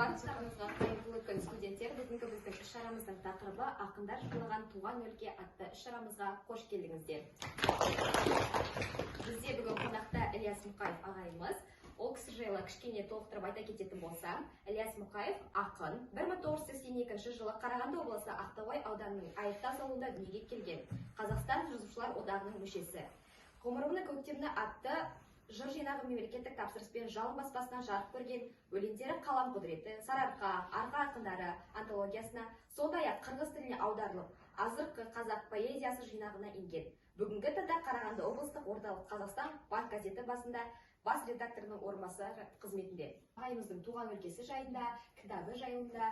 Барлықтарыңызға қайырлы күн, студенттер! Бүгінгі біздің іс шарамыздың тақырыбы «Ақындар жырлаған туған өлке» атты іс шарамызға қош келдіңіздер. Бізде бүгін қонақта Ілияс Мұқаев ағайымыз. Ол кісі жайлы кішкене толықтырып айта кететін болсам, Ілияс Мұқаев ақын, 1982 жылы Қарағанды облысы Ақтоғай ауданының Айыртас ауылында дүниеге келген. Қазақстан Жазушылар одағының мүшесі. «Ғұмырымның көктемі» атты жыр жинағы мемлекеттік тапсырыспен «Жалын» баспасынан жарық көрген. Өлеңдері «Қалам құдіреті», «Сарыарқа», «Арқа ақындары» антологиясына, сондай ақ қырғыз тіліне аударылып, «Азырқы қазақ поэзиясы» жинағына енген. Бүгінгі таңда Қарағанды облыстық орталық «Қазақстан» бас газеті басында бас редакторының орынбасары қызметінде. Ағайымыздың туған өлкесі жайында, кітабы жайында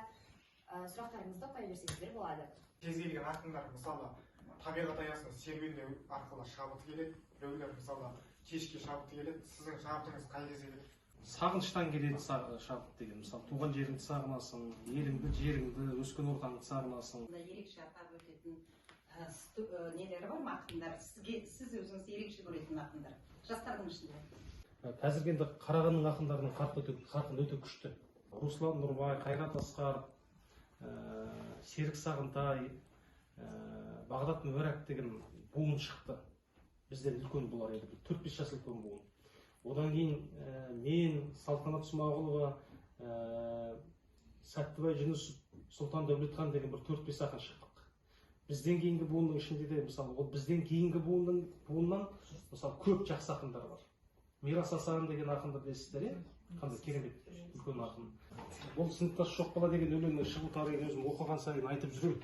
сұрақтарыңызды қоя берсеңіздер болады. Кез келген ақындар, мысалы, табиғат аясында серуендеу арқылы шабыты келеді, біреулер, мысалы, кешке шабыты келеді. Сіздің шабытыңыз қай кезде келеді? Сағыныштан келеді шабыт деген. Мысалы, туған жеріңді сағынасың, еліңді, жеріңді, өскен ортаңды сағынасың. Ерекше атап өтетін нелері бар ма, ақындар, сізге, сіз өзіңіз ерекше көретін ақындар жастардың ішінде? Қазіргі енді Қарағандының ақындарының қарқыны өте күшті. Руслан Нұрбай, Қайрат Асқар, Серік Сағынтай, Бағдат Мүбәрак деген буын шықты. Бізден үлкен бұлар енді, 4-5 жас үлкен буын. Одан кейін мен, Салтанат Смағұлова, Сәттібай Жүнісов, Сұлтан Дәулетхан деген бір 4-5 ақын шықтық. Бізден кейінгі буынның ішінде де, мысалы, ол бізден кейінгі буыннан, мысалы, көп жақсы ақындар бар. Мирас Асан деген ақынды білесіздер, иә, қандай керемет үлкен ақын. Ол «Сыныптас жоқ бала» деген өлеңнің шығу тарихын өзім оқыған сайын айтып жүремін.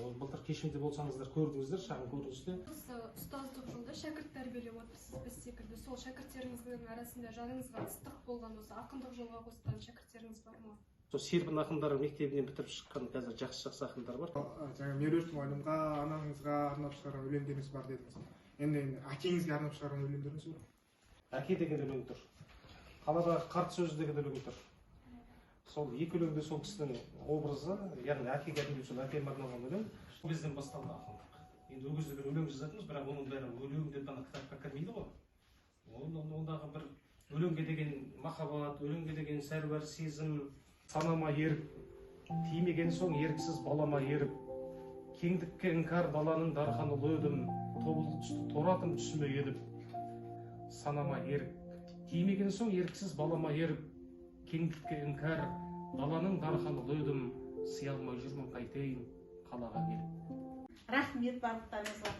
Ол былтыр кешімде болсаңыздар, көрдіңіздер шағын көріністе. Осы ұстаздық жолда шәкірт тәрбиелеп отырсыз біз секілді. Сол шәкірттеріңіздің арасында жаныңызға ыстық болған, осы ақындық жолға қосқан шәкірттеріңіз бар ма? Сол Серпін ақындар мектебінен бітіріп шыққан қазір жақсы жақсы ақындар бар. Жаңа Меруерт мұғалімға, анаңызға арнап шығарған өлеңдеріңіз бар дедіңіз. Енді әкеңізге арнап шығарған өлеңдеріңіз бар? «Әке» деген өлең тұр, «Қаладағы қарт сөзі» деген өлең тұр. Сол екі өлеңде сол кісінің образы, яғни әке, кәдімгідей сол әкеме арналған өлең. Сол кезден басталды ақындық. Енді ол кезде бір өлең жазатынбыз, бірақ оның бәрі өлең деп ана кітапқа кірмейді ғой. Ондағы бір өлеңге деген махаббат, өлеңге деген сәруар сезім. Санама ерік тимеген соң, еріксіз балама еріп, кеңдікке іңкәр даланың дархан ұлы едім, тобылғы түсті торы атым түсіме еніп. Санама ерік тимеген соң, еріксіз балама еріп, кеңдікке іңкәр даланың дархан ұлы едім, сыя алмай жүрмін, қайтейін, қалаға келіп. Рахмет барлықтарыңызға.